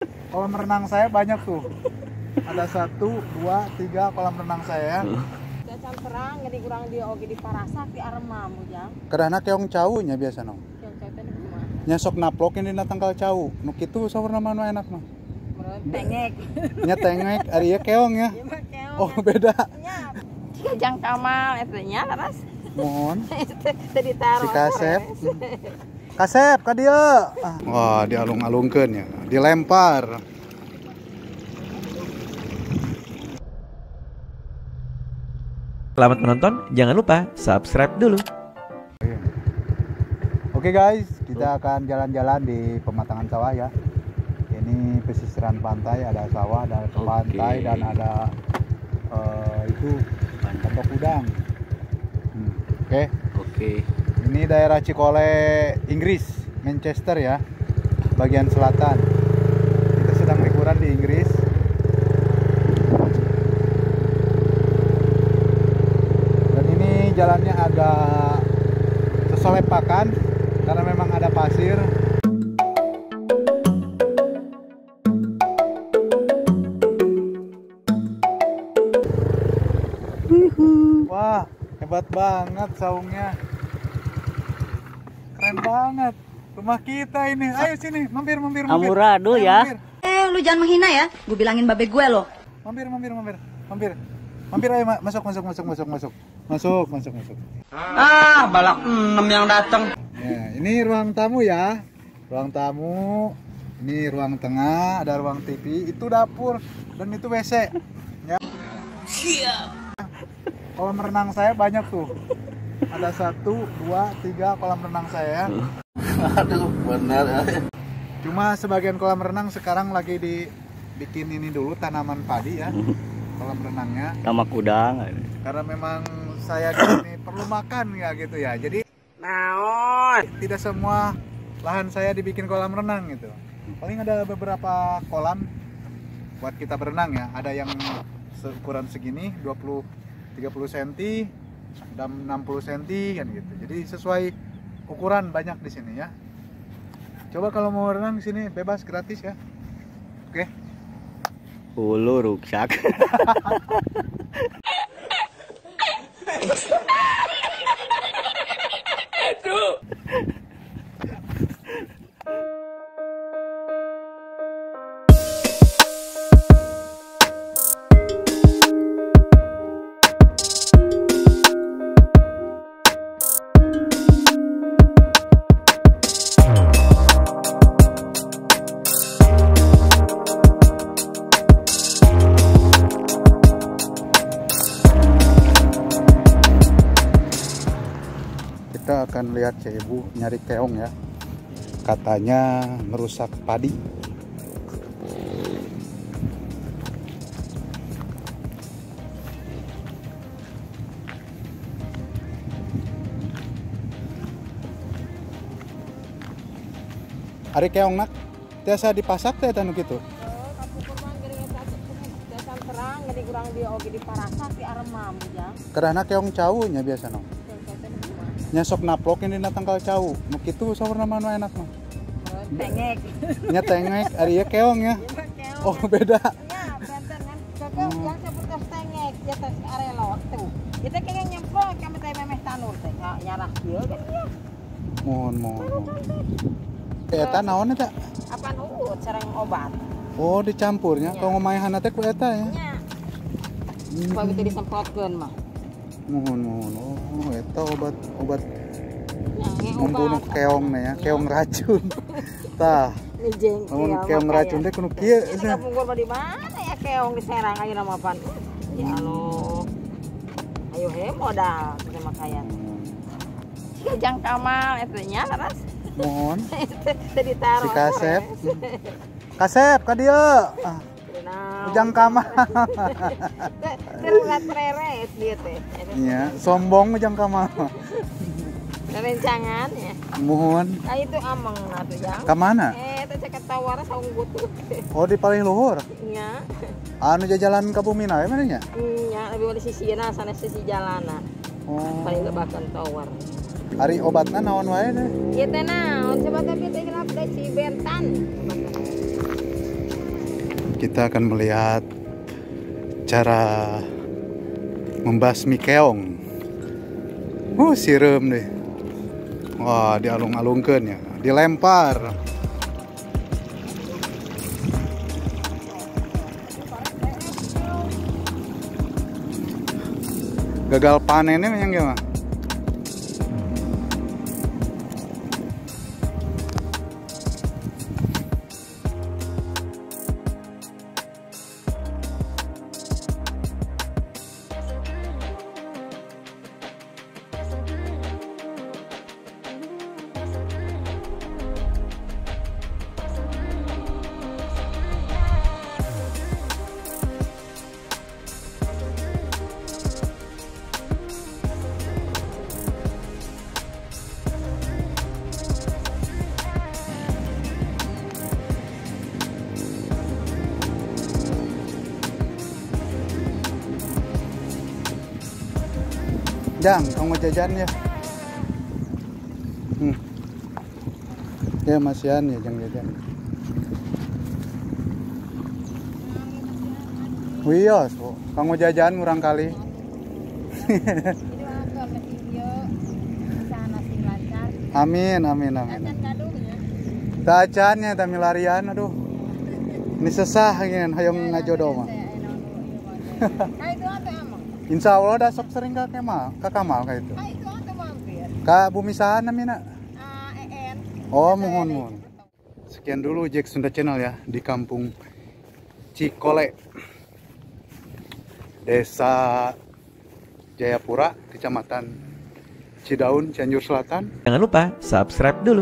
Kolam renang saya banyak tuh. Ada 1, 2, 3 kolam renang saya. Cacan terang jadi kurang dia oge di parasak di aremam ujang. Karena keong cau nya biasa nong. Keong cau teh kumaha? Nya sok naplokin dina tangkal cau. Nu kitu saurna mah nu enak mah. Tengek. Nya tengek ari ieu keong ya. Oh beda. Nya. Jang Kamal eta nya leres. Mohon. Teu ditaruh. Si Kasep. Kasep ka dieu. Wah, dialung-alungkeun ya. Dilempar. Selamat menonton, jangan lupa subscribe dulu. Oke guys, kita akan jalan-jalan di pematangan sawah ya. Ini pesisiran pantai, ada sawah, ada pantai, dan ada itu pondok udang. Oke. Oke. Ini daerah Cikole, Inggris, Manchester ya, bagian selatan. Kita sedang liburan di Inggris. Dan ini jalannya agak sesolepakan karena memang ada pasir. Wah, hebat banget saungnya. Keren banget. Rumah kita ini. Ayo sini, mampir, mampir, mampir. Amburadul ya. Mampir. Lu jangan menghina ya. Gue bilangin babe gue loh. Mampir, mampir, mampir. Mampir. Mampir ayo masuk, masuk, masuk, masuk, masuk. Masuk, masuk, masuk. Ah, balak 6 yang datang. Ya, ini ruang tamu ya. Ruang tamu. Ini ruang tengah, ada ruang TV, itu dapur dan itu WC. Ya. Siap. Kolam renang saya banyak tuh. Ada 1, 2, 3 kolam renang saya. Aduh, benar. Cuma sebagian kolam renang sekarang lagi dibikin ini dulu tanaman padi ya. Kolam renangnya. Tamak udang. Karena memang saya gini perlu makan ya gitu ya. Jadi naon. Tidak semua lahan saya dibikin kolam renang gitu. Paling ada beberapa kolam buat kita berenang ya. Ada yang seukuran segini 20 30 cm dan 60 cm kan gitu. Jadi sesuai ukuran banyak di sini ya. Coba kalau mau renang di sini bebas gratis ya. Oke. Hulu ruksak. Kita akan lihat si ibu nyari keong ya. Katanya merusak padi. Ari keong nak, tiasa dipasak teh tanu kitu. Terang jadi kurang dia oge di parasak di aremam ujang. Karena keong cau nya biasa nong. Nya sok naplokin dina tangkal cau. Nu kitu saurna mah nu enak mah. Tengek. Nya tengek ari ieu keong ya. Oh beda. Nya benten kan keong yang sebut tengek ya teh arelo tuh. Kita kenging nyemprot kami teh memeh tanur teh nyarah kieu kan ieu. Mohon mohon. Eta naon eta? Apaan uut sareng obat. Oh dicampurnya kalau ngomaehanna teh ku eta ya. Nya. Supaya teh disemprotkeun mah. Mohon mohon. Oh, eta obat obat membunuh keong nih ya, keong racun. Tah. Lamun keong racun teh kudu kieu. Ini kapungkur mah di mana ya keong di Serang ayeuna mah pan. Ya Allah. Ayo he modal teh makayan. Jang Kamal eta nya leres. Mohon. Teu ditaruh. Si Kasep. Kasep ka dieu. Ujang Kamal. Teres dia teh. Iya, sombong Ujang Kamal. Rencangan ya. Mohon. Ah itu ameng atuh jang. Ka mana? Teh ceket tawar saung butuh. Oh, di paling luhur. Nya. Anu jajalan ka bumi na we mana nya? Nya, lebih di sisina sanes sisi jalana. Oh. Paling lebakan tawar. Ari obatna naon wae teh? Ieu teh naon coba tapi teh hilap teh Cibentan. Kita akan melihat cara membasmi keong. Sireum deh. Wah, dialung-alungkeun ya, dilempar. Gagal panennya yang gimana? Jang, kamu mau jajan ya? Ya masihan ya, jang jajan. Wios, kamu jajan murang kali. Amin, amin, amin. Tacannya tami larian, aduh. Ini sesah gini, hayang ngajodoh mah. Insya Allah dah sok sering ke Kemal, ke Kamal kayak itu. Ke Bumi Sahan namina. Oh, mohon mohon. Sekian dulu Jack Sunda Channel ya di Kampung Cikole, Desa Jayapura, Kecamatan Cidaun, Cianjur Selatan. Jangan lupa subscribe dulu.